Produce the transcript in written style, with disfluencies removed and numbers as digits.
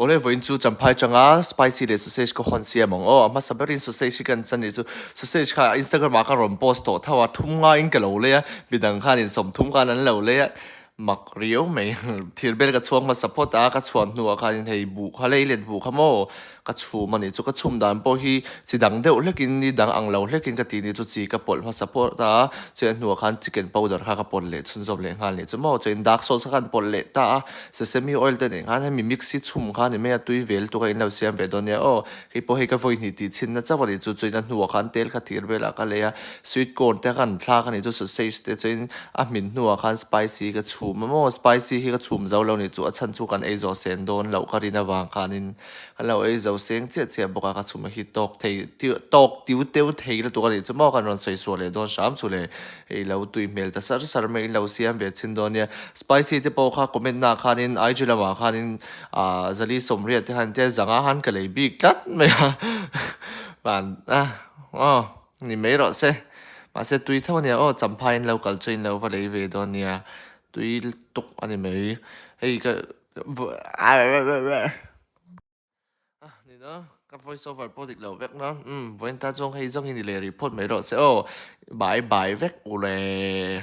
Awle vawiin chu Champhai tanga spicy leh sausage ka hawn siam ang aw. A hmasa berin sausage hi kan chan nih chu sausage kha Instagram ah ka rawn post tawh tho a, thum ngaiin ka lo lei a, midang khanin sawmthum khan an lo lei a, mak riau mai. Thir bel ka chhuang hmasa phawt a, ka chhuan hnuah khanin hei buh kha lei let buh kha maw ka chhum a nih chu. Ka chhum dan pawh hi chi dang deuh hlekin ni dang ang lo hlekin ka tih nih chu chi ka pawlh hmasa phawt a, chuan hnuah khan chicken powder kha ka pawlh leh chhunzawm leh nghal nih chu maw. Chuan dark sauce kha kan pawlh leh ta a. Sesame oil te nen khan hemi mix hi chhum kha ni mai a, tui vel tuk a in lo siam ve dawn nia aw. Hei pawh hei ka vawi hnih tih chhin na chauh a ni chu, chuan a hnuah khan tel kha thir velah ka lei a, sweet corn te khan thlak a ni chu sausage te chuan a hmin hnuah khan spicy ka chhum a maw, spicy hi ka chhum zo lo ni chu a chhan chu kan ei zawh sen dawn loh ka rin avang khanin kan lo ei zo seng chiah chiah bawk a, ka chhum a hi tawk thei tawk tiu teu thei lutuk a ni chu maw kan rawn sawi suah leh dawn hram chu le. Hei lo tui hmel ta sar sar mai in lo siam ve chhin dawn nia. Spicy te pawh kha comment na khanin IG lamah khanin ah zali sawmriat te khan tia zanga han ka lei bik tlat mai a van a aw ni mai rawh se. Mahse tui tho ania aw champhai in lo kal chu in lo va lei ve dawn nia tui tuk a ni mai. Hei ka Ni na, ka voice over pawh dik lo vek na. Umm, vawiin ta chuang hei zawng hi ni leh rih phawt mai rawh se aw. Bye bye vek u le.